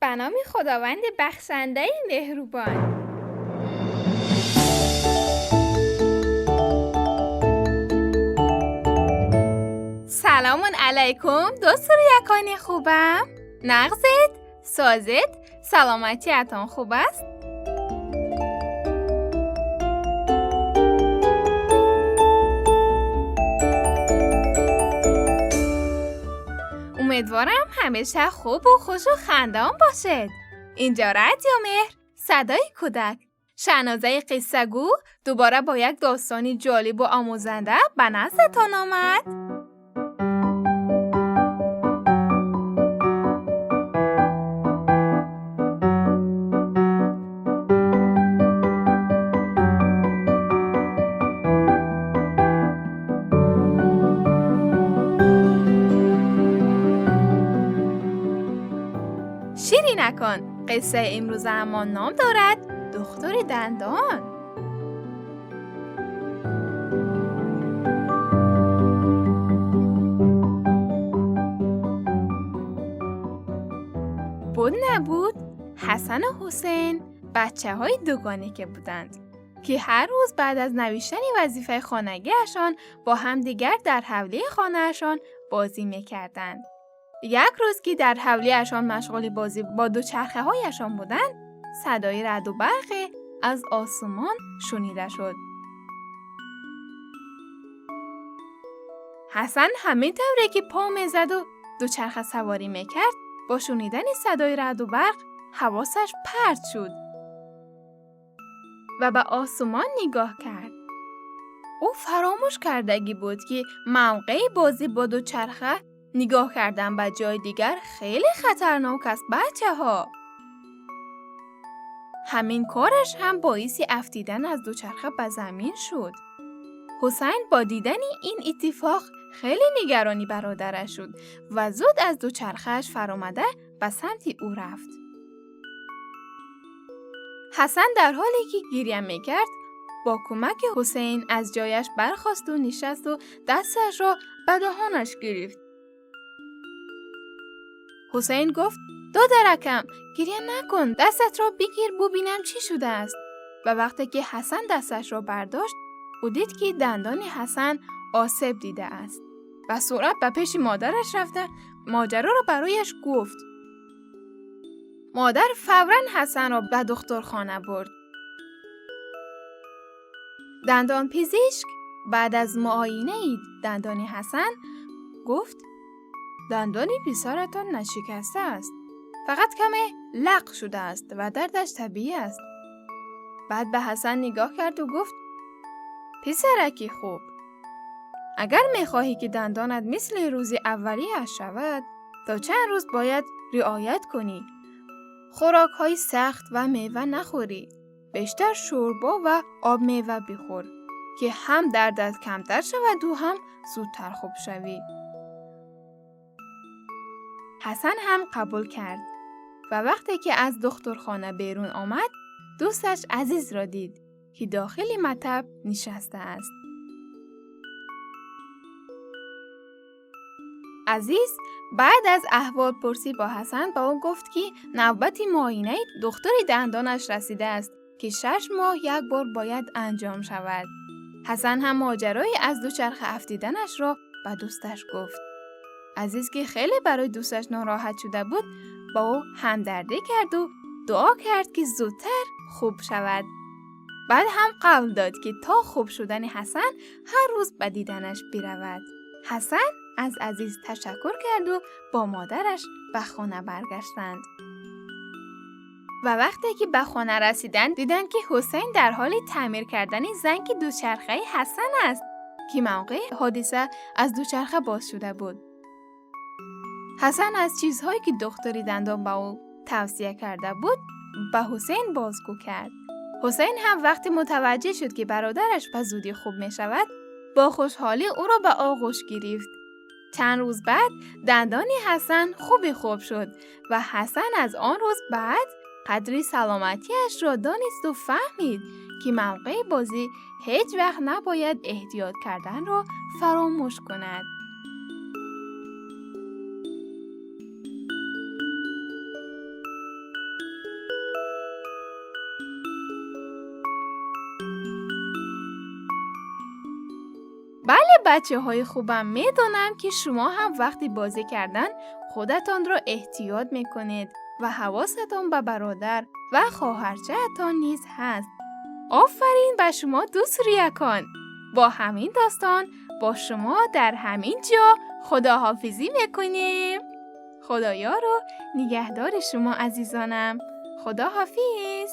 به نام خداوند بخشنده مهربان. سلام علیکم دوست یکانی خوبم. نغزت، سازت، سلامتیتان خوب است؟ امیدوارم همیشه خوب و خوش و خندان باشد. اینجا رادیو مهر، صدای کودک. شنازه قصه گو دوباره با یک داستانی جالب و آموزنده به نزدتان آمد. شیرینکان، قصه امروز ما نام دارد دکتر دندان. بود نبود، حسن و حسین بچه های دوگانه که بودند که هر روز بعد از نوشتن وظیفه خانگیشان با همدیگر در حولی خانه‌شان بازی میکردند. یک روز که در حولی‌شان مشغول بازی با دوچرخه هایشان بودند، صدای رعد و برق از آسمان شنیده شد. حسن همین طوری که پا میزد و دوچرخه سواری میکرد، با شنیدن صدای رعد و برق حواسش پرت شد و به آسمان نگاه کرد. او فراموش کردگی بود که موقع بازی با دوچرخه نگاه کردن به جای دیگر خیلی خطرناک است بچه ها. همین کارش هم باعث افتیدن از دوچرخه به زمین شد. حسین با دیدن این اتفاق خیلی نگرانی برادرش شد و زود از دوچرخه‌اش فرامده به سمت او رفت. حسن در حالی که گریه میکرد با کمک حسین از جایش برخاست و نشست و دستش را به دهانش گرفت. حسین گفت: دادرکم، گریه نکن، دستت را بگیر ببینم چی شده است. و وقتی که حسن دستش را برداشت، او دید که دندان حسن آسیب دیده است و سرعت به پیش مادرش رفته ماجرا را برایش گفت. مادر فوراً حسن را به دکترخانه برد. دندان پزشک بعد از معاینه دندان حسن گفت: دندان پسرتان نشکسته است، فقط کمی لق شده است و دردش طبیعی است. بعد به حسن نگاه کرد و گفت: پسرکی خوب، اگر میخواهی که دندانت مثل روز اولیه شود، تا چند روز باید رعایت کنی. خوراک های سخت و میوه نخوری، بیشتر شوربا و آب میوه بخور که هم دردت کمتر شود و هم زودتر خوب شوی. حسن هم قبول کرد و وقتی که از دکترخانه بیرون آمد، دوستش عزیز را دید که داخل مطب نشسته است. عزیز بعد از احوال پرسی با حسن با او گفت که نوبت معاینه دکتر دندانش رسیده است که 6 ماه یک بار باید انجام شود. حسن هم ماجرای از دوچرخه افتیدنش را به دوستش گفت. عزیز که خیلی برای دوستش ناراحت شده بود، با او همدردی کرد و دعا کرد که زودتر خوب شود. بعد هم قول داد که تا خوب شدن حسن هر روز به دیدنش برود. حسن از عزیز تشکر کرد و با مادرش به خانه برگشتند. و وقتی که به خانه رسیدند، دیدند که حسین در حال تعمیر کردن زنگ دوچرخه حسن است که موقع حادثه از دوچرخه باز شده بود. حسن از چیزهایی که دکتر دندان به او توصیه کرده بود به حسین بازگو کرد. حسین هم وقتی متوجه شد که برادرش به زودی خوب می شود، با خوشحالی او را به آغوش گرفت. چند روز بعد دندان حسن خوب شد و حسن از آن روز بعد قدری سلامتیش را دانست و فهمید که موقع بازی هیچ وقت نباید احتیاط کردن را فراموش کند. Бачаҳои хубам, медонам, ки шумо ҳам вақти бозӣ кардан худатонро эҳтиёт мекунед ва ҳавосатон ба бародар ва хоҳарчаатон низ ҳаст. Офарин ба шумо, ду суриякон! Бо ҳамин достон бо шумо дар ҳамин ҷо худоҳофизӣ мекунем. Худоёру нигаҳдори шумо, азизонам. Худоҳофиз.